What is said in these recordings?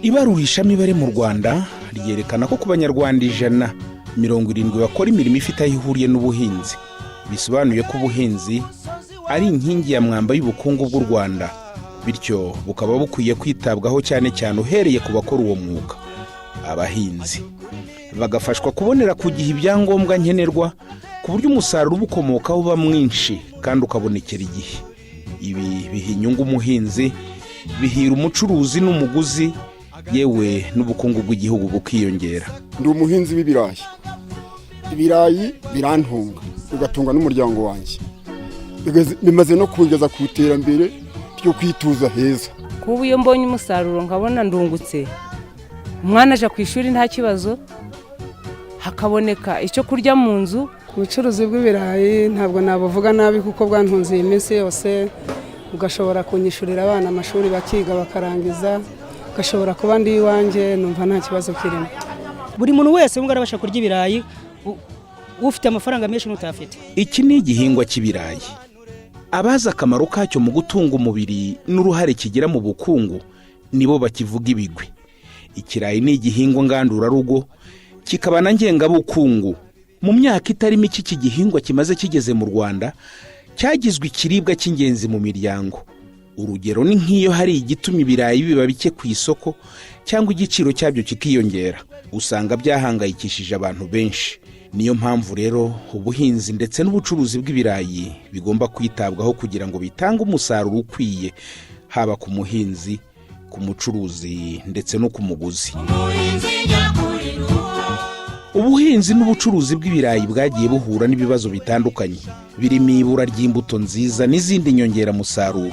Ibarurishamibare mu Rwanda ryerekana ko ku Banyarwanda 100, 70 bakora imirimo ifite aho ihuriye n'ubuhinzi. Bisobanuye ko ubuhinzi ari inkingi ya mwamba y'ubukungu bw'u Rwanda, bityo bukaba bukwiye kwitabwaho, cyane cyane uhereye ku bakora uwo mwuga, abahinzi, bagafashwa kubonera ku gihe ibyangombwa nkenerwa ku buryo umusaruro ubukomokaho uba mwinshi kandi ukabonekera igihe. Ibi biha inyungu umuhinzi, bihira umucuruzi n'umuguzi, yewe n'ubukungu bw'igihugu bukiyongera. Ndi umuhinzi w'ibirayi. Ibirayi birantunga, bigatunga n'umuryango wanjye. Bimaze no kungeza ku iterambere ryo kwituza heza. Kuba iyo mbonye umusaruro nkabona ndungutse, umwana aja ku ishuri nta kibazo, hakaboneka icyo kurya mu nzu. Ubucuruzi bw'ibirayi ntabwo nabuvuga nabi, kuko bwantunze iyi minsi yose, ugashobora kunyishyurira abana amashuri bakiga bakarangiza, ugashobora kuba ndi iwanjye, numva nta kibazo kirimo. Buri muntu wese wumva arabasha kurya ibirayi, ufite amafaranga menshi n'utayafite. Iki ni igihingwa cy'ibirayi. Abazi akamaro kacyo mu gutunga umubiri n'uruhare kigira mu bukungu nibo bakivuga ibigwi. Ikirayi ni igihingwa ngandurarugo, kikaba na ngengabukungu. Mu myaka itari mike iki gihingwa kimaze kigeze mu Rwanda, cyagizwe ikiribwa cy'ingenzi mu miryango. Urugero ni nk'iyo hari igituma ibirayi biba bike ku isoko cyangwa igiciro cyabyo kikiyongera, usanga byahangayikishije abantu benshi. Niyo mpamvu rero ubuhinzi ndetse n'ubucuruzi bw'ibirayi bigomba kwitabwaho kugira ngo bitange umusaruro ukwiye, haba ku muhinzi, ku mucuruzi ndetse no ku muguzi. Ubuhinzi n'ubucuruzi bw'ibirayi bwagiye buhura n'ibibazo bitandukanye, birimo ibura ry'imbuto nziza n'izindi nyongeramusaruro,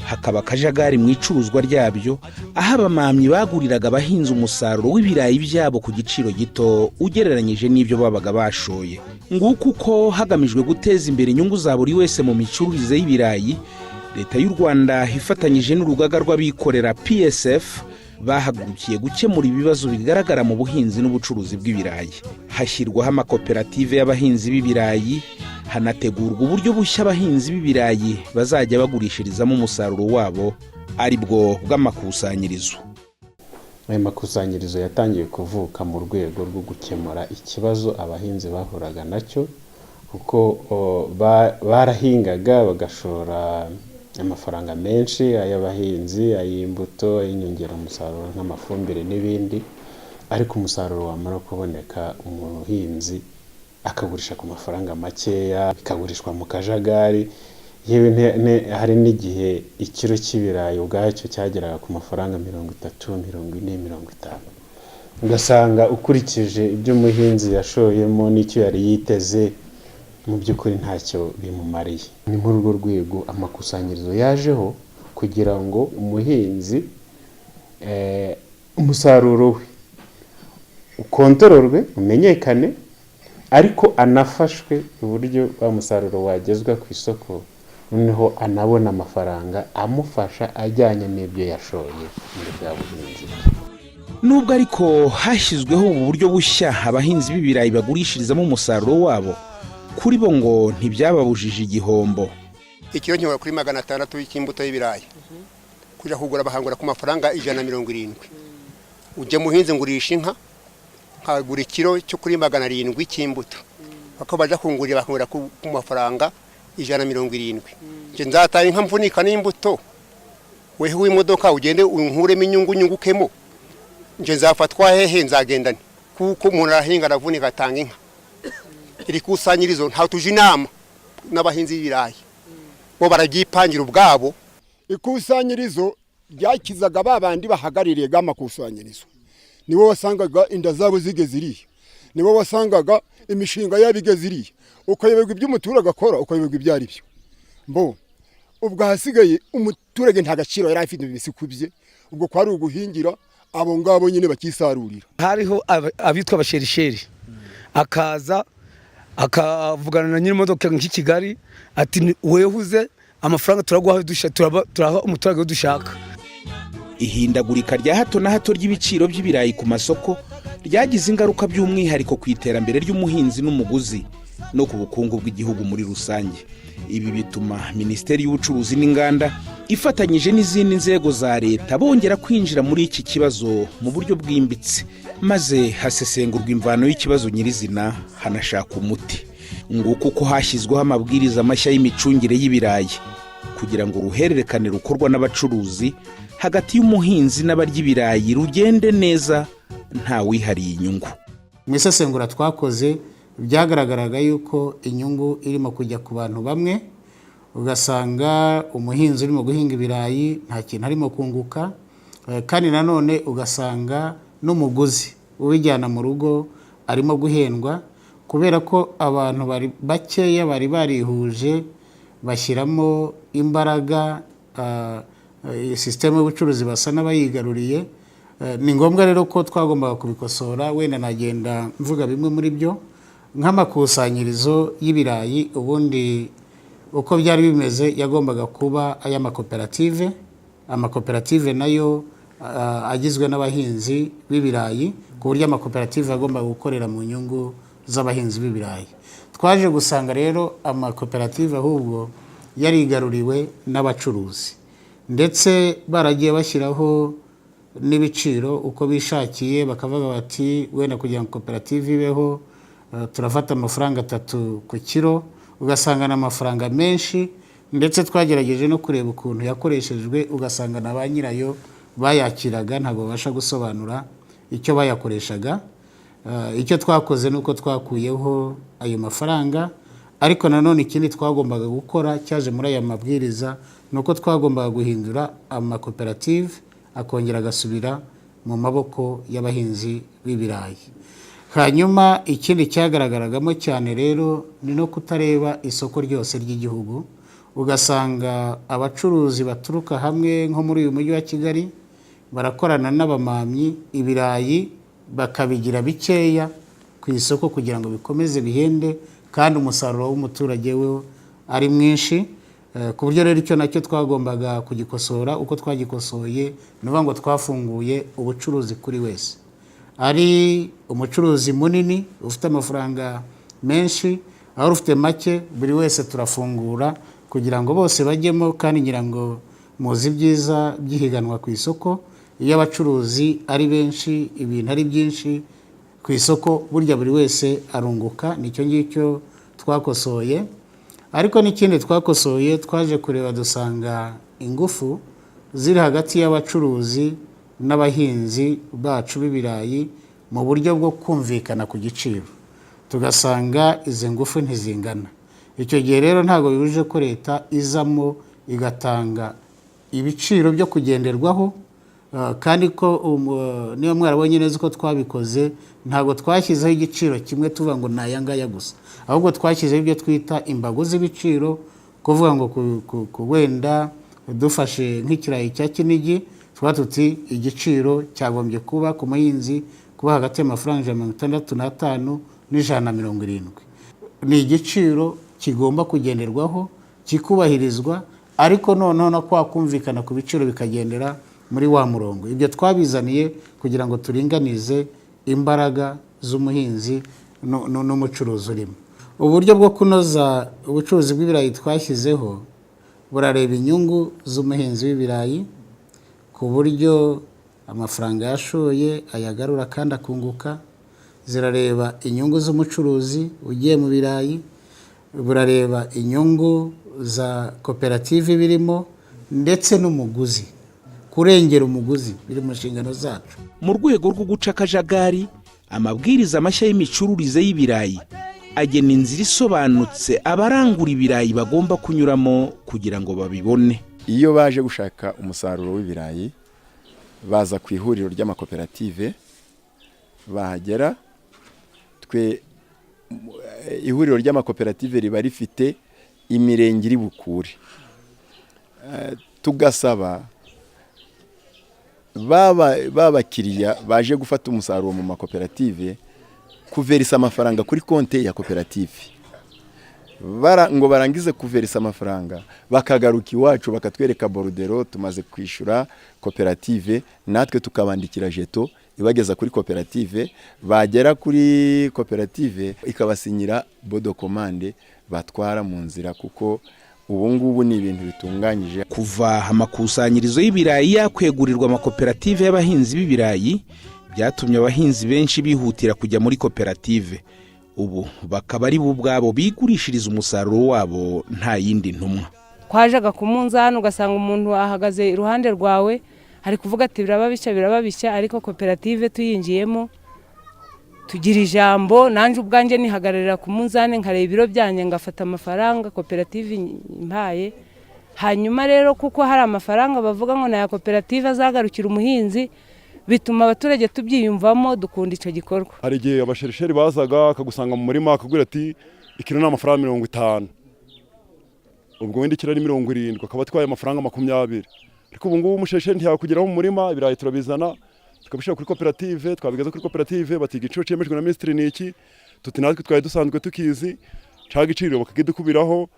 hakaba akajagari mu icuruzwa ryabyo, aho abamamyi baguriraga abahinzi umusaruro w'ibirayi byabo ku giciro gito ugereranyije n'ibyo babaga bashoye. Nguko uko, hagamijwe guteza imbere inyungu za buri wese mu micururize y'ibirayi, Leta y'u Rwanda ifatanyije n'urugaga rw'abikorera PSF bahagurukiye gukemura ibibazo bigaragara mu buhinzi n'ubucuruzi bw'ibirayi. Hashyirwaho amakoperative y'abahinzi b'ibirayi, hanategurwa uburyo bushya abahinzi b'ibirayi bazajya bagurishirizamo umusaruro wabo, ari bwo bw'amakusanyirizo. Ayo makusanyirizo yatangiye kuvuka mu rwego rwo gukemura ikibazo abahinzi bahuraga nacyo, kuko barahingaga bagashora amafaranga menshi, ay'abahinzi, ay'imbuto, ay'inyongeramusaruro nk'amafumbire n'ibindi, ariko umusaruro wamara kuboneka umuhinzi akagurisha ku mafaranga makeya, bikagurishwa mu kajagari. Yewe, hari n'igihe ikiro cy'ibirayi ubwacyo cyageraga ku mafaranga 30, 40, 50, ugasanga ukurikije ibyo umuhinzi yashoyemo n'icyo yari yiteze, mu by'ukuri ntacyo bimumariye. Ni muri urwo rwego amakusanyirizo yajeho, kugira ngo umuhinzi umusaruro we ukontororwe, umenyekane, ariko anafashwe uburyo wa musaruro wagezwa ku isoko, noneho anabona amafaranga amufasha ajyanye n'ibyo yashoye muri bwa buhinzi bwe. Nubwo ariko hashyizweho ubu buryo bushya abahinzi b'ibirayi bagurishirizamo umusaruro wabo, kuri bo ngo ntibyababujije igihombo. Ikiro nkibura kuri 600 cy'imbuto y'ibirayi, kujya kugura bahangura ku mafaranga 170. Ujya muhinzi ngurisha inka, nkagura ikiro cyo kuri 700 cy'imbuto, bako bajya kungurira bakangurira ku mafaranga 170. Njye nzataha inka mvunika n'imbuto, weho w'imodoka ugende unkuremo inyungu nyungukemo. Njye nzafatwa hehe? Nzagendane kuko umuntu arahinga, aravunika, atanga inka. Iri kusanyirizo ntawe tuje inama n'abahinzi b'ibirayi, bo barabyipangira ubwabo. Ikusanyirizo ryakizaga ba bandi bahagarariye ga makusanyirizo. Nibo wasangaga inda zabo zigeze iriya, nibo wasangaga imishinga yabo igeze iriya, ukayoberwa ibyo umuturage akora, ukayoberwa ibyo ari byo. Mbo ubwo ahasigaye umuturage nta gaciro yari afite mu bisiku bye, ubwo kwari uguhingira abo ngabo nyine bakisarurira. Hariho abitwa abasherisheri, akaza akavugana na nyir'imodoka nk'i Kigali ati: "Wehuze amafaranga turaguha, turaha umuturage dushaka." Ihindagurika rya hato na hato ry'ibiciro by'ibirayi ku masoko ryagize ingaruka by'umwihariko ku iterambere ry'umuhinzi n'umuguzi no ku bukungu bw'igihugu muri rusange. Ibi bituma Minisiteri y'Ubucuruzi n'Inganda Ifatanyije n'izindi nzego za leta, bongera kwinjira muri iki kibazo mu buryo bwimbitse, maze hasesengurwa imvano y'ikibazo nyirizina, hanashaka umuti. Nguko uko hashyizweho amabwiriza mashya y'imicungire y'ibirayi, kugira ngo uruhererekane rukorwa n'abacuruzi hagati y'umuhinzi n'abarya ibirayi rugende neza, nta wihariye inyungu. Mu isesengura twakoze, byagaragaraga yuko inyungu irimo kujya ku bantu bamwe, ugasanga umuhinzi urimo guhinga ibirayi nta kintu arimo kunguka, kandi nanone ugasanga n'umuguzi ubijyana mu rugo arimo guhendwa, kubera ko abantu bari bakeya bari barihuje, bashyiramo imbaraga, sisiteme y'ubucuruzi basa n'abayigaruriye. Ni ngombwa rero ko twagombaga kubikosora. Wenda nagenda mvuga bimwe muri byo, nk'amakusanyirizo y'ibirayi. Ubundi uko byari bimeze, yagombaga kuba ay'amakoperative, amakoperative nayo agizwe n'abahinzi b'ibirayi, ku buryo amakoperative agomba gukorera mu nyungu z'abahinzi b'ibirayi. Twaje gusanga rero amakoperative ahubwo yarigaruriwe n'abacuruzi, ndetse baragiye bashyiraho n'ibiciro uko bishakiye, bakavuga bati: "Wenda kugira ngo koperative ibeho, turafata amafaranga 3 ku kiro." Ugasanga ni amafaranga menshi, ndetse twagerageje no kureba ukuntu yakoreshejwe, ugasanga na ba nyirayo bayakiraga ntabwo babasha gusobanura icyo bayakoreshaga. Icyo twakoze ni uko twakuyeho ayo mafaranga. Ariko nanone ikindi twagombaga gukora cyaje muri aya mabwiriza ni uko twagombaga guhindura amakoperative, akongera agasubira mu maboko y'abahinzi b'ibirayi. Hanyuma ikindi cyagaragaragamo cyane rero ni no kutareba isoko ryose ry'igihugu, ugasanga abacuruzi baturuka hamwe nko muri uyu mujyi wa Kigali barakorana n'abamamyi, ibirayi bakabigira bikeya ku isoko kugira ngo bikomeze bihende, kandi umusaruro w'umuturage we ari mwinshi. Ku buryo rero icyo nacyo twagombaga kugikosora. Uko twagikosoye ni ukuvuga ngo twafunguye ubucuruzi kuri wese, ari umucuruzi munini ufite amafaranga menshi, aho ufite make, buri wese turafungura kugira ngo bose bajyemo. Kandi ngira ngo muzi ibyiza by'ihiganwa ku isoko: iyo abacuruzi ari benshi, ibintu ari byinshi ku isoko, burya buri wese arunguka. Nicyo ngicyo twakosoye. Ariko n'ikindi twakosoye, twaje kureba dusanga ingufu ziri hagati y'abacuruzi n'abahinzi bacu b'ibirayi mu buryo bwo kumvikana ku giciro, tugasanga izi ngufu ntizingana. Icyo gihe rero ntabwo bibujije ko leta izamo igatanga ibiciro byo kugenderwaho, kandi ko niba mwarabonye neza uko twabikoze, ntabwo twashyizeho igiciro kimwe tuvuga ngo ni aya ngaya gusa, ahubwo twashyizeho ibyo twita imbago z'ibiciro, kuvuga ngo wenda dufashe nk'ikirayi cya Kinigi, tuba tuti igiciro cyagombye kuba ku muhinzi kuba hagati y'amafaranga 165 n'170. Ni igiciro kigomba kugenderwaho, kikubahirizwa, ariko noneho no kwa kumvikana ku biciro bikagendera muri wa murongo. Ibyo twabizaniye kugira ngo turinganize imbaraga z'umuhinzi n'umucuruzi urimo. Uburyo bwo kunoza ubucuruzi bw'ibirayi twashyizeho burareba inyungu z'umuhinzi w'ibirayi, ku buryo amafaranga yashoye ayagarura kandi akunguka. Zirareba inyungu z'umucuruzi ugiye mu birayi, burareba inyungu za koperative birimo, ndetse n'umuguzi, kurengera umuguzi biri mu nshingano zacu. Mu rwego rwo guca akajagari, amabwiriza mashya y'imicururize y'ibirayi agena inzira isobanutse abarangura ibirayi bagomba kunyuramo kugira ngo babibone. Iyo baje gushaka umusaruro w'ibirayi, baza ku ihuriro ry'amakoperative. Bahagera, twe ihuriro ry'amakoperative riba rifite imirenge iri bukure, tugasaba ba bakiriya baje gufata umusaruro mu makoperative kuverisa amafaranga kuri konti ya koperative. Ngo barangize kuverisa amafaranga, bakagaruka iwacu bakatwereka borudero, tumaze kwishyura koperative, natwe tukabandikira jeto ibageza kuri koperative. Bagera kuri koperative ikabasinyira bon de commande batwara mu nzira, kuko Ubu ngubu ni ibintu bitunganyije. Kuva amakusanyirizo y'ibirayi yakwegurirwa amakoperative y'abahinzi b'ibirayi, byatumye abahinzi benshi bihutira kujya muri koperative. Ubu bakaba ari bo ubwabo bigurishiriza umusaruro wabo, nta yindi ntumwa. Twajaga ku munzani, ugasanga umuntu ahagaze iruhande rwawe ari kuvuga ati: "Biraba bishya, biraba bishya." Ariko koperative tuyinjiyemo tugira ijambo. Nanjye ubwanjye nihagararira ku munzani, nkareba ibiro byanjye, ngafata amafaranga koperative impaye. Hanyuma rero, kuko hari amafaranga bavuga ngo ni aya koperative azagarukira umuhinzi, bituma abaturage tubyiyumvamo, dukunda icyo gikorwa. Hari igihe abasherisheri bazaga akagusanga mu murima, akakubwira ati: "Ikiro ni amafaranga 50." Ubwo wenda ikiro ari 70, akaba atwaye amafaranga 20. Ariko ubu ngubu umushesheri ntiyakugeraho mu murima. Ibirayi turabizana, tukabishyira kuri koperative. Twabigeza kuri koperative, bati: "Igiciro cyemejwe na minisitiri ni iki." Tuti: "Natwe twari dusanzwe tukizi cya giciro." Bakakidukubiraho,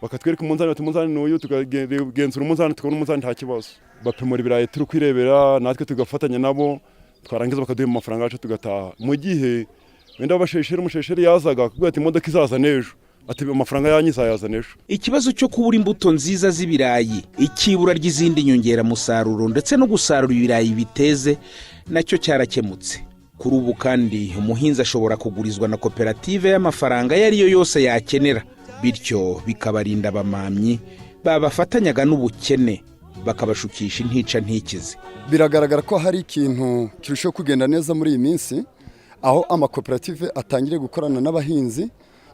bakatwereka umunzani, bati: "Umunzani ni uyu." Tukagenzura umunzani, tukabona umunzani nta kibazo. Bapimura ibirayi turi kwirebera, natwe tugafatanya nabo. Twarangiza bakaduha amafaranga yacu, tugataha. Mu gihe wenda abashesheri, umushesheri yazaga akakubwira ati: "Imodoka izaza n'ejo," ati: "Amafaranga yanyu izayazana ejo." Ikibazo cyo kubura imbuto nziza z'ibirayi, ikibura ry'izindi nyongeramusaruro, ndetse no gusarura ibirayi biteze, nacyo cyarakemutse. Kuri ubu kandi umuhinzi ashobora kugurizwa na koperative y'amafaranga ayo ari yo yose yakenera, bityo bikabarinda abamamyi babafatanyaga n'ubukene, bakabashukisha intica ntikize. Biragaragara ko hari ikintu kirushaho kugenda neza muri iyi minsi, aho amakoperative atangiriye gukorana n'abahinzi,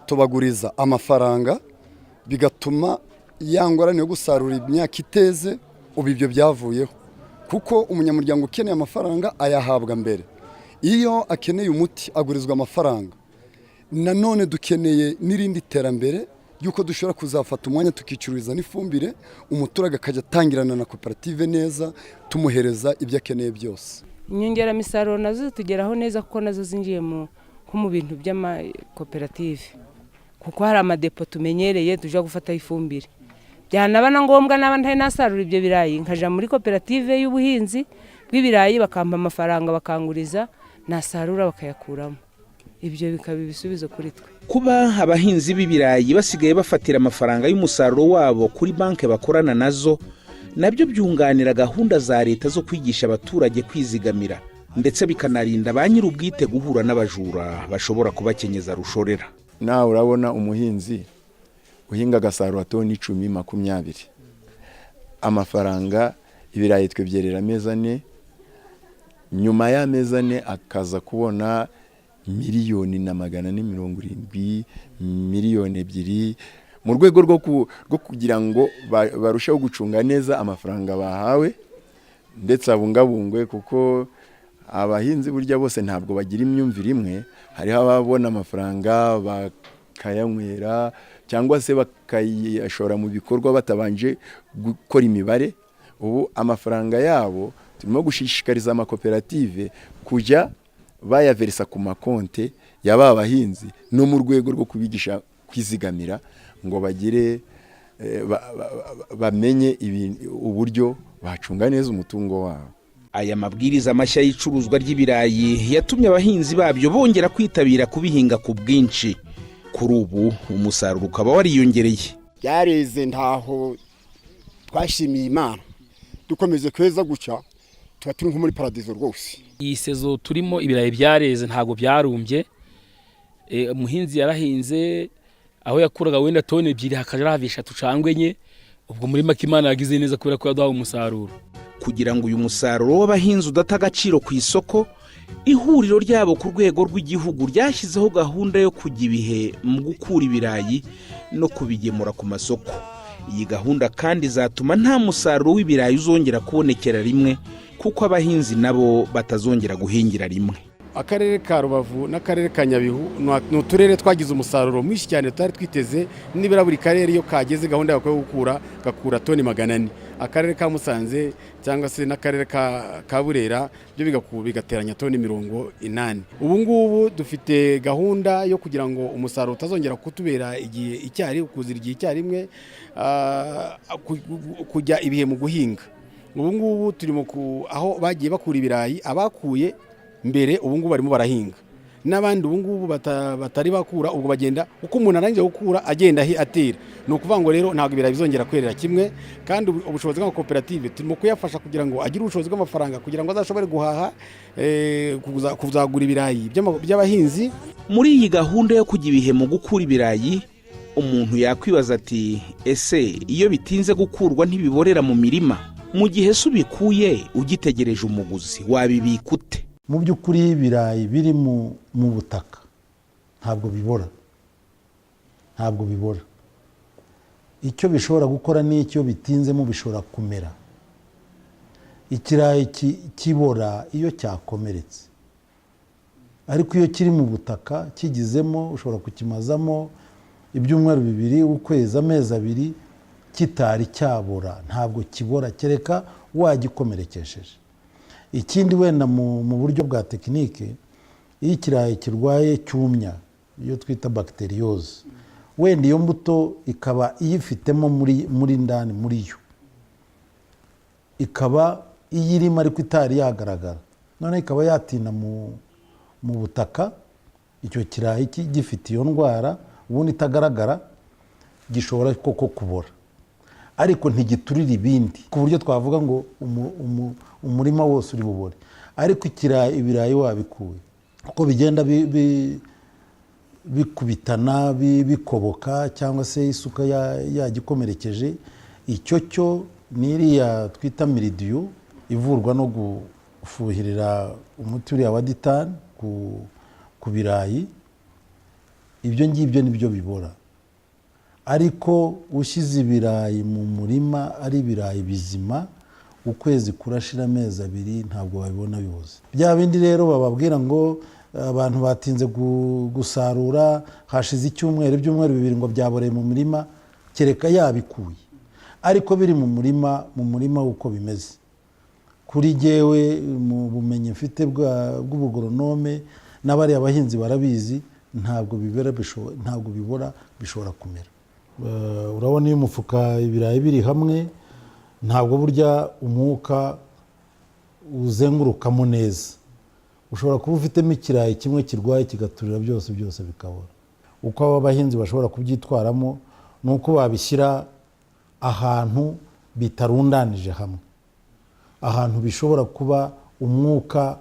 tubaguriza amafaranga, bigatuma ya ngorane yo gusarura imyaka iteze, ubu ibyo byavuyeho, kuko umunyamuryango ukeneye amafaranga ayahabwa mbere. Iyo akeneye umuti agurizwa amafaranga. Nanone dukeneye n'irindi terambere ry'uko dushobora kuzafata umwanya tukicururiza n'ifumbire, umuturage akajya atangirana na koperative neza, tumuhereza ibyo akeneye byose. Inyongeramisaruro nazo zitugeraho neza, kuko nazo zinjiye nko mu bintu by'amakoperative, kuko hari amadepo tumenyereye tujya gufataho ifumbire. Byanaba na ngombwa, naba ntari nasarura ibyo birayi, nkajya muri koperative y'ubuhinzi bw'ibirayi, bakampa amafaranga, bakanguriza, nasarura bakayakuramo. Ibyo bikaba ibisubizo kuri twe. Kuba abahinzi b'ibirayi basigaye bafatira amafaranga y'umusaruro wabo kuri banki bakorana nazo, nabyo byunganira gahunda za leta zo kwigisha abaturage kwizigamira, ndetse bikanarinda ba nyir'ubwite guhura n'abajura bashobora kubakenyeza rushorera. Nawe urabona umuhinzi uhinga agasarura toni 10, 20, amafaranga ibirayi twe byerera amezi 4. Nyuma y'amezi 4 akaza kubona 1,470,000,000, 2 miliyoni, mu rwego rwo kugira ngo barusheho gucunga neza amafaranga bahawe, ndetse abungabungwe, kuko abahinzi burya bose ntabwo bagira imyumvire imwe. Hariho ababona amafaranga bakayanywera, cyangwa se bakayashora mu bikorwa batabanje gukora imibare. Ubu amafaranga yabo turimo gushishikariza amakoperative kujya bayaverisa ku makonte ya ba bahinzi, no mu rwego rwo kubigisha kwizigamira, ngo bagire bamenye uburyo bacunga neza umutungo wabo. Aya mabwiriza mashya y'icuruzwa ry'ibirayi yatumye abahinzi babyo bongera kwitabira kubihinga ku bwinshi. Kuri ubu umusaruro ukaba wariyongereye. Byareze, ntaho twashimiye Imana. Dukomeze kweza guca, tuba turi nko muri paradizo rwose. Iyi saison turimo ibirayi byareze, ntabwo byarumbye. Umuhinzi yarahinze, aho yakuraga wenda toni 2 hakajya hava 3 cyangwa 4. Ubwo muri make Imana yagize neza kubera ko yaduhaye umusaruro. Kugira ngo uyu musaruro w'abahinzi udata agaciro ku isoko, ihuriro ryabo ku rwego rw'igihugu ryashyizeho gahunda yo kujya ibihe mu gukura ibirayi no kubigemura ku masoko. Iyi gahunda kandi izatuma nta musaruro w'ibirayi uzongera kubonekera rimwe, kuko abahinzi nabo batazongera guhingira rimwe. Akarere ka Rubavu n'akarere ka Nyabihu ni uturere twagize umusaruro mwinshi cyane tutari twiteze. Nibura buri karere iyo kageze gahunda yako yo gukura, gakura toni 400. Akarere ka Musanze cyangwa se n'akarere ka Burera byo bigateranya toni 80. Ubu ngubu dufite gahunda yo kugira ngo umusaruro utazongera kutubera igihe icyari kuzira igihe icyarimwe, kujya ibihe mu guhinga. Ubu ngubu turi mu aho bagiye bakura ibirayi, abakuye mbere ubu ngubu barimo barahinga. N'abandi ubu ngubu batari bakura, ubwo bagenda uko umuntu arangije gukura agenda atera. Ni ukuvuga ngo rero ntabwo ibirayi bizongera kwerera kimwe. Kandi ubushobozi bw'amakoperative turimo kuyafasha kugira ngo agire ubushobozi bw'amafaranga, kugira ngo azashobore guhaha, kuzagura ibirayi by'abahinzi. Muri iyi gahunda yo kujya ibihe mu gukura ibirayi, umuntu yakwibaza ati: "Ese iyo bitinze gukurwa ntibiborera mu mirima?" Mu gihe se ubikuye ugitegereje umuguzi, wabibika ute? Mu by'ukuri, iyo ibirayi biri mu butaka ntabwo bibora, ntabwo bibora. Icyo bishobora gukora ni icyo bitinzemo bishobora kumera. Ikirayi kibora iyo cyakomeretse, ariko iyo kiri mu butaka kigizemo, ushobora kukimazamo ibyumweru 2, ukwezi, amezi 2 kitari cyabora. Ntabwo kibora kereka wagikomerekesheje. Ikindi wenda mu buryo bwa tekinike, iyo ikirayi kirwaye cyumya, iyo twita bactériose, wenda iyo mbuto ikaba iyifitemo muri ndani muri yo, ikaba iyirimo ariko itari yagaragara, noneho ikaba yatinda mu butaka, icyo kirayi gifite iyo ndwara ubundi itagaragara, gishobora koko kubora, ariko ntigiturira ibindi ku buryo twavuga ngo umurima wose uri bubore. Ariko ikirayi, ibirayi wabikuye, uko bigenda bikubitana, bikoboka, cyangwa se isuka yagikomerekeje, icyo cyo ni iriya twita mildiou, ivurwa no gufuhirira umuti uriya wa Dithane ku birayi. Ibyo ngibyo nibyo bibora. Ariko ushyize ibirayi mu murima ari ibirayi bizima, ukwezi kurashira, amezi 2, ntabwo babibona biboze. Bya bindi rero bababwira ngo abantu batinze gusarura, hashize icyumweru, ibyumweru 2, ngo byaboreye mu murima, kereka yabikuye. Ariko biri mu murima uko bimeze, kuri jyewe mu bumenyi mfite bw'ubugoronome, n'abariya bahinzi barabizi, ntabwo bibera, ntabwo bibora, bishobora kumera. Urabona iyo umufuka ibirayi biri hamwe, ntabwo burya umwuka uzengurukamo neza. Ushobora kuba ufitemo ikirayi kimwe kirwaye, kigaturira byose, byose bikabora. Uko aba bahinzi bashobora kubyitwaramo ni uko babishyira ahantu bitarundanije hamwe, ahantu bishobora kuba umwuka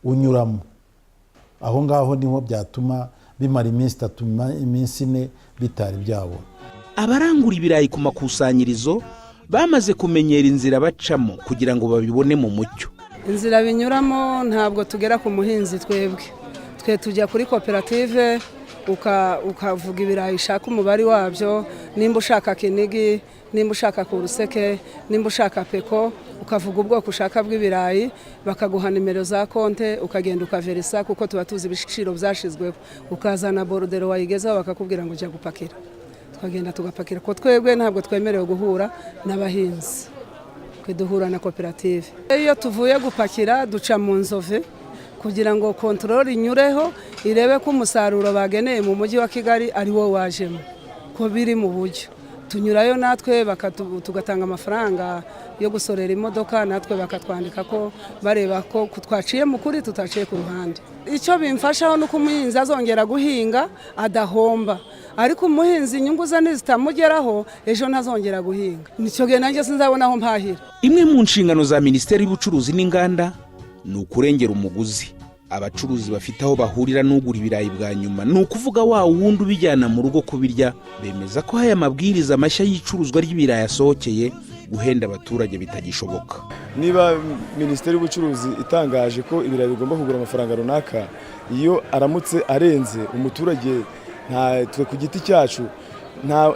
unyuramo. Aho ngaho niho byatuma bimara iminsi 3, iminsi 4 bitari byabora. Abarangura ibirayi ku makusanyirizo bamaze kumenyera inzira bacamo kugira ngo babibone mu mucyo. Inzira binyuramo, ntabwo tugera ku muhinzi twebwe. Twe tujya kuri koperative, ukavuga ibirayi ushaka, umubare wabyo, nimba ushaka Kinigi, nimba ushaka Kuruseke, nimba ushaka Peko, ukavuga ubwoko ushaka bw'ibirayi, bakaguha nimero za konte, ukagenda ukaverisa, kuko tuba tuzi ibiciro byashyizweho. Ukazana borudero, wayigezaho bakakubwira ngo ujya gupakira, tukagenda tugapakira, ko twebwe ntabwo twemerewe guhura n'abahinzi, twe duhura na koperative. Iyo tuvuye gupakira duca mu Nzove kugira ngo contrôle inyureho, irebe ko umusaruro bageneye mu mujyi wa Kigali ari wo wajemo, ko biri mu buryo. Tunyurayo natwe, tugatanga amafaranga yo gusorera imodoka, natwe bakatwandika ko bareba ko twaciye mu kuri, tutaciye ku ruhande. Icyo bimfashaho ni uko umuhinzi azongera guhinga adahomba, ariko umuhinzi inyungu ze nizitamugeraho, ejo ntazongera guhinga. Nicyo gihe nanjye sinzabona aho mpahira. Imwe mu nshingano za Minisiteri y'Ubucuruzi n'Inganda ni ukurengera umuguzi. Abacuruzi bafite aho bahurira n'ugura ibirayi bwa nyuma, ni ukuvuga wa wundi ubijyana mu rugo kubirya, bemeza ko aya mabwiriza mashya y'icuruzwa ry'ibirayi asohokeye, guhenda abaturage bitagishoboka. Niba Minisiteri y'Ubucuruzi itangaje ko ibirayi bigomba kugura amafaranga runaka, iyo aramutse arenze umuturage, nta twe ku giti cyacu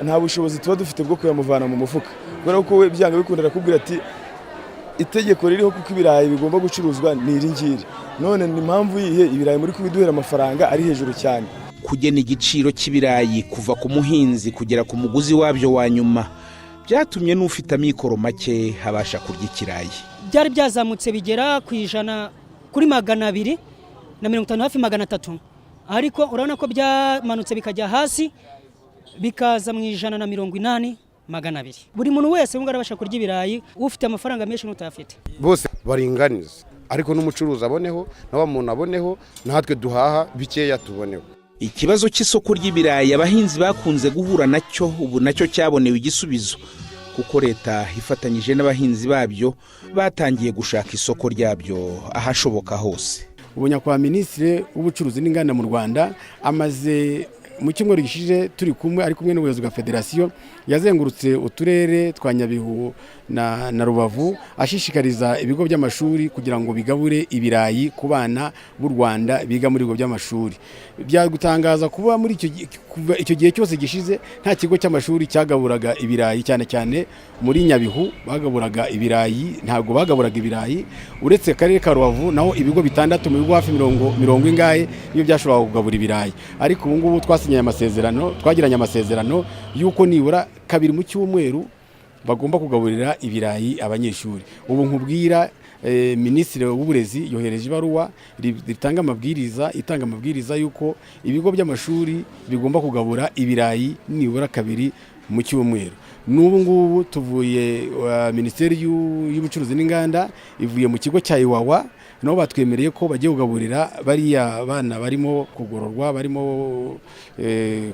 nta bushobozi tuba dufite bwo kuyamuvana mu mufuka, kubera ko we byanga bikunda arakubwira ati: "Itegeko ririho kuko ibirayi bigomba gucuruzwa ni iri ngiri, none ni impamvu yihe ibirayi muri kubiduhera amafaranga ari hejuru cyane?" Kugena igiciro cy'ibirayi kuva ku muhinzi kugera ku muguzi wabyo wa nyuma byatumye n'ufite amikoro make habasha kurya ikirayi. Byari byazamutse bigera ku 100, kuri 250, hafi 300, ariko urabona ko byamanutse bikajya hasi, bikaza mu 180, 200. Buri muntu wese wumva arabasha kurya ibirayi, ufite amafaranga menshi n'utayafite. Bose baringaniza. Ariko n'umucuruzi aboneho, na wa muntu aboneho, natwe duhaha bikeya tuboneho. Ikibazo cy'isoko ry'ibirayi abahinzi bakunze guhura nacyo, ubu nacyo cyabonewe igisubizo, kuko leta ifatanyije n'abahinzi babyo batangiye gushaka isoko ryabyo ahashoboka hose. Ubu nyakubahwa Minisitiri w'Ubucuruzi n'Inganda mu Rwanda amaze mu cyumweru gishize turi kumwe, ari kumwe n'ubuyobozi bwa federasiyo, yazengurutse uturere twa Nyabihu na Rubavu, ashishikariza ibigo by'amashuri kugira ngo bigabure ibirayi ku bana b'u Rwanda biga muri ibigo by'amashuri. Byagutangaza kuba muri kuva icyo gihe cyose gishize nta kigo cy'amashuri cyagaburaga ibirayi. Cyane cyane muri Nyabihu bagaburaga ibirayi, ntabwo bagaburaga ibirayi, uretse akarere ka Rubavu, naho ibigo bitandatu mu bigo hafi mirongo ingahe niyo byashoboraga kugabura ibirayi. Ariko ubu ngubu twasinyanye amasezerano, twagiranye amasezerano y'uko nibura kabiri mu cyumweru bagomba kugaburira ibirayi abanyeshuri. Ubu nkubwira, Minisitiri w'Uburezi yohereje ibaruwa ritanga amabwiriza, itanga amabwiriza y'uko ibigo by'amashuri bigomba kugabura ibirayi nibura kabiri mu cyumweru. N'ubu ngubu tuvuye, Minisiteri y'Ubucuruzi n'Inganda ivuye mu kigo cya Iwawa, nabo batwemereye ko bagiye kugaburira bariya bana barimo kugororwa, barimo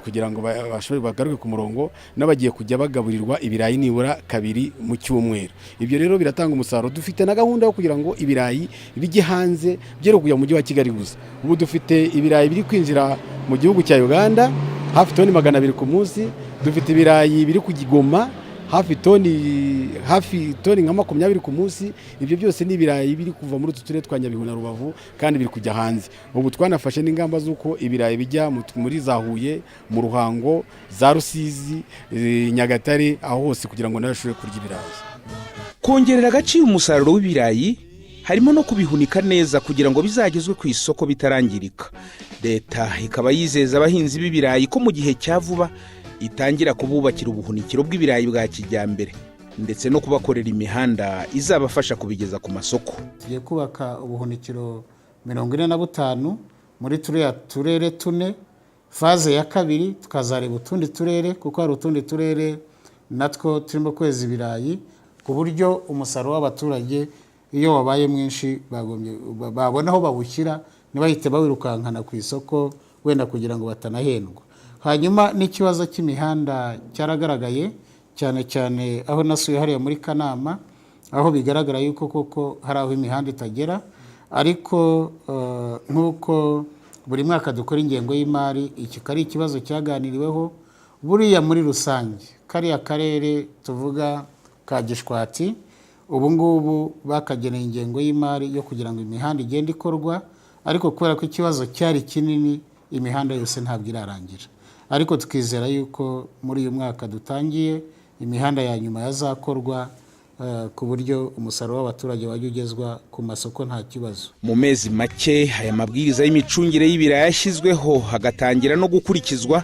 kugira ngo bashobore bagaruke ku murongo, n'abagiye kujya bagaburirwa ibirayi nibura kabiri mu cyumweru. Ibyo rero biratanga umusaruro. Dufite na gahunda yo kugira ngo ibirayi bijye hanze, byere kujya mu mujyi wa Kigali gusa. Ubu dufite ibirayi biri kwinjira mu gihugu cya Uganda, hafi toni 200 ku munsi. Dufite ibirayi biri ku Gigoma, hafi toni nka 20 ku munsi. Ibyo byose ni ibirayi biri kuva muri utu turere twa Nyabihu na Rubavu, kandi biri kujya hanze. Ubu twanafashe n'ingamba z'uko ibirayi bijya muri za Huye, mu Ruhango, za Rusizi, Nyagatare, aho hose, kugira ngo nawe ashobore kurya ibirayi. Kongerera agaciro umusaruro w'ibirayi harimo no kubihunika neza kugira ngo bizagezwe ku isoko bitarangirika. Leta ikaba yizeza abahinzi b'ibirayi ko mu gihe cya vuba itangira kububakira ubuhunikiro bw'ibirayi bwa kijyambere, ndetse no kubakorera imihanda izabafasha kubigeza ku masoko. Tugiye kubaka ubuhunikiro 45 muri turiya turere tune. Phase ya kabiri tukazareba utundi turere, kuko hari utundi turere natwo turimo kweza ibirayi, ku buryo umusaruro w'abaturage iyo wabaye mwinshi bagombye babona aho bawushyira, ntibahite bawirukankana ku isoko wenda kugira ngo batanahendwa. Hanyuma n'ikibazo cy'imihanda cyaragaragaye, cyane cyane aho nasuye hariya muri Kanama, aho bigaragara yuko koko hari aho imihanda itagera. Ariko nk'uko buri mwaka dukora ingengo y'imari, iki ari ikibazo cyaganiriweho. Buriya muri rusange kariya karere tuvuga ka Gishwati, ubu ngubu bakageneye ingengo y'imari yo kugira ngo imihanda igende ikorwa, ariko kubera ko ikibazo cyari kinini, imihanda yose ntabwo irarangira. Ariko tukizera yuko muri uyu mwaka dutangiye imihanda ya nyuma yazakorwa, ku buryo umusaruro w'abaturage wajya ugezwa ku masoko nta kibazo. Mu mezi make aya mabwiriza y'imicungire y'ibirayi yashyizweho hagatangira no gukurikizwa,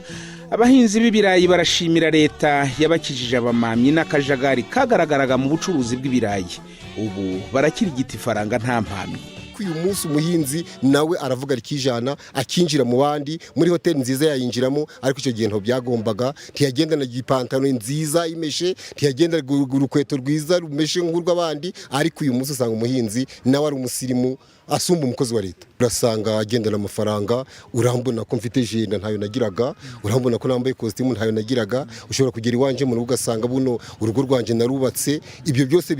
abahinzi b'ibirayi barashimira leta yabakijije abamamyi n'akajagari kagaragaraga mu bucuruzi bw'ibirayi. Ubu barakirigita ifaranga nta mpamyi. Uyu munsi umuhinzi nawe aravuga rikijana, akinjira mu bandi, muri hoteli nziza yayinjiramo, ariko icyo gihe byagombaga. Ntiyagendana ipantaro nziza imeshe, ntiyagenda urukweto rwiza rumeshe nk'urw'abandi. Ariko uyu munsi usanga umuhinzi nawe ari umusirimu, asumba umukozi wa leta. Urasanga agendana amafaranga. Urambona ko mfite jenda, ntayo nagiraga. Urambona ko nambaye kositimu, ntayo nagiraga. Ushobora kugera iwanje mu rugo ugasanga buno urugo rwanje narubatse. Ibyo byose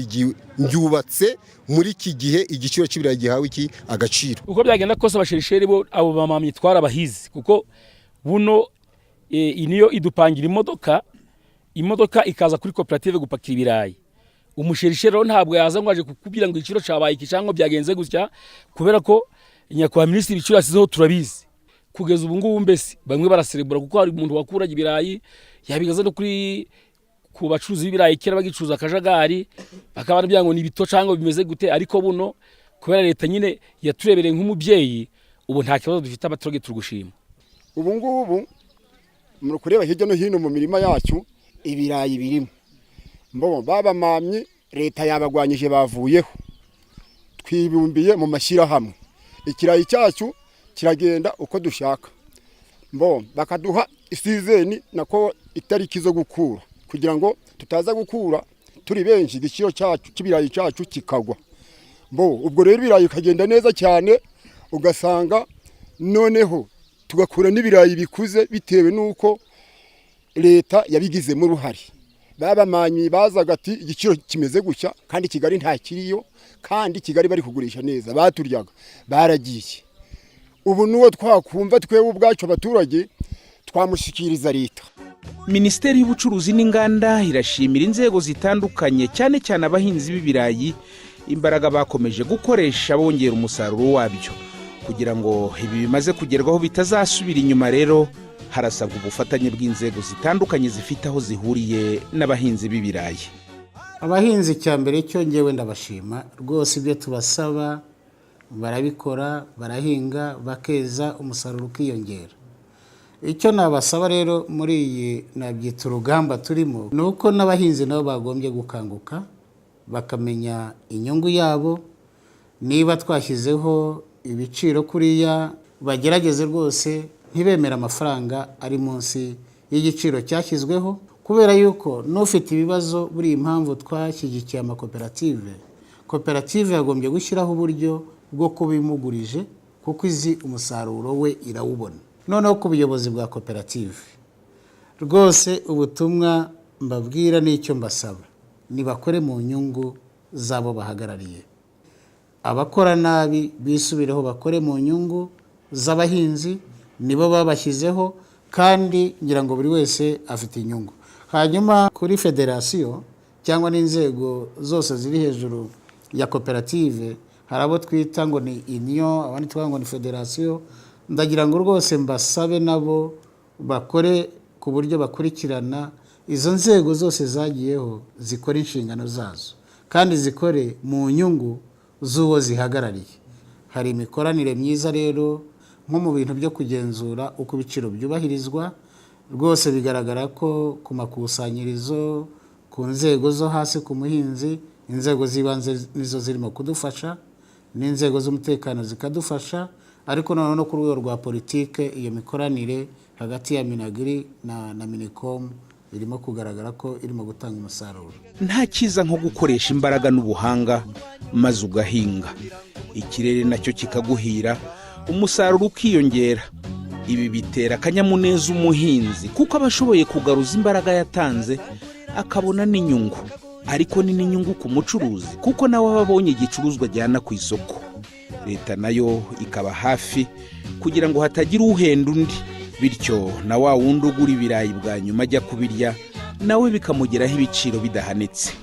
mbyubatse muri iki gihe igiciro cy'ibirayi gihawe iki agaciro. Uko byagenda kose, abasherisheri bo, abo bamamyi twarabahize, kuko buno niyo idupangira imodoka ikaza kuri koperative gupakira ibirayi. Umusherisheri rero ntabwo yaza ngo aje kukubwira ngo igiciro cyabaye iki cyangwa byagenze gutya, kubera ko nyakubahwa minisitiri ibiciro yasizeho turabizi. Kugeza ubu ngubu mbese bamwe baraserebura, kuko hari umuntu wakuraga ibirayi yabigaza no kuri ku bacuruzi b'ibirayi kera bagicuruza akajagari, bakaba baravuga ngo ni bito cyangwa bimeze gute. Ariko buno kubera leta nyine yaturebereye nk'umubyeyi, ubu nta kibazo dufite, abaturage turi gushima. Ubu ngubu muri kureba hirya no hino mu mirima yacu ibirayi birimo. Mbo babamamye leta yabagwanyije, bavuyeho, twibumbiye mu mashyirahamwe. Ikirayi cyacu kiragenda uko dushaka. Mbo bakaduha isizeni, nako itariki zo gukura, kugira ngo tutaza gukura turi benshi, igiciro cyacu cy'ibirayi cyacu kikagwa. Mbo ubwo rero ibirayi bikagenda neza cyane, ugasanga noneho tugakura n'ibirayi bikuze bitewe n'uko leta yabigizemo uruhare. Babamanyi bazaga ati igiciro kimeze gutya, kandi Kigali ntakiriyo, kandi Kigali bari kugurisha neza, baturyaga baragiye. Ubu n'uwo twakumva twebwe ubwacu abaturage twamushyikiriza leta. Minisiteri y'Ubucuruzi n'Inganda irashimira inzego zitandukanye, cyane cyane abahinzi b'ibirayi, imbaraga bakomeje gukoresha bongera umusaruro wabyo. Kugira ngo ibi bimaze kugerwaho bitazasubira inyuma rero, harasabwa ubufatanye bw'inzego zitandukanye zifite aho zihuriye n'abahinzi b'ibirayi. Abahinzi, icya mbere cyo ngewe ndabashima rwose. Ibyo tubasaba barabikora, barahinga, bakeza, umusaruro ukiyongera. Icyo nabasaba rero muri iyi nabyita urugamba turimo, ni uko n'abahinzi nabo bagombye gukanguka, bakamenya inyungu yabo. Niba twashyizeho ibiciro kuriya, bagerageze rwose ntibemere amafaranga ari munsi y'igiciro cyashyizweho, kubera yuko n'ufite ibibazo buriya, impamvu twashyigikiye amakoperative, koperative yagombye gushyiraho uburyo bwo kubimugurije, kuko izi umusaruro we irawubona. Noneho ku buyobozi bwa koperative, rwose ubutumwa mbabwira n'icyo mbasaba, nibakore mu nyungu z'abo bahagarariye. Abakora nabi bisubireho, bakore mu nyungu z'abahinzi, nibo babashyizeho, kandi ngira ngo buri wese afite inyungu. Hanyuma kuri federasiyo cyangwa n'inzego zose ziri hejuru ya koperative, hari abo twita ngo ni union, abandi twita ngo ni federasiyo, ndagira ngo rwose mbasabe nabo bakore ku buryo bakurikirana izo nzego zose zagiyeho, zikora inshingano zazo kandi zikore mu nyungu z'uwo zihagarariye. Hari imikoranire myiza rero nko mu bintu byo kugenzura uko ibiciro byubahirizwa. Rwose bigaragara ko ku makusanyirizo, ku nzego zo hasi, ku muhinzi, inzego z'ibanze nizo zirimo kudufasha, n'inzego z'umutekano zikadufasha, ariko noneho no ku rwego rwa politike, iyo mikoranire hagati ya MINAGRI na MINICOM irimo kugaragara ko irimo gutanga umusaruro. Nta cyiza nko gukoresha imbaraga n'ubuhanga maze ugahinga, ikirere nacyo kikaguhira, umusaruro ukiyongera. Ibi bitera akanyamuneza umuhinzi, kuko aba ashoboye kugaruza imbaraga yatanze, akabona n'inyungu. Ariko ni n'inyungu ku mucuruzi, kuko nawe aba abonye igicuruzwa ajyana ku isoko. Leta nayo ikaba hafi kugira ngo hatagira uhenda undi, bityo na wa wundi ugura ibirayi bwa nyuma ajya kubirya, nawe bikamugeraho ibiciro bidahanitse.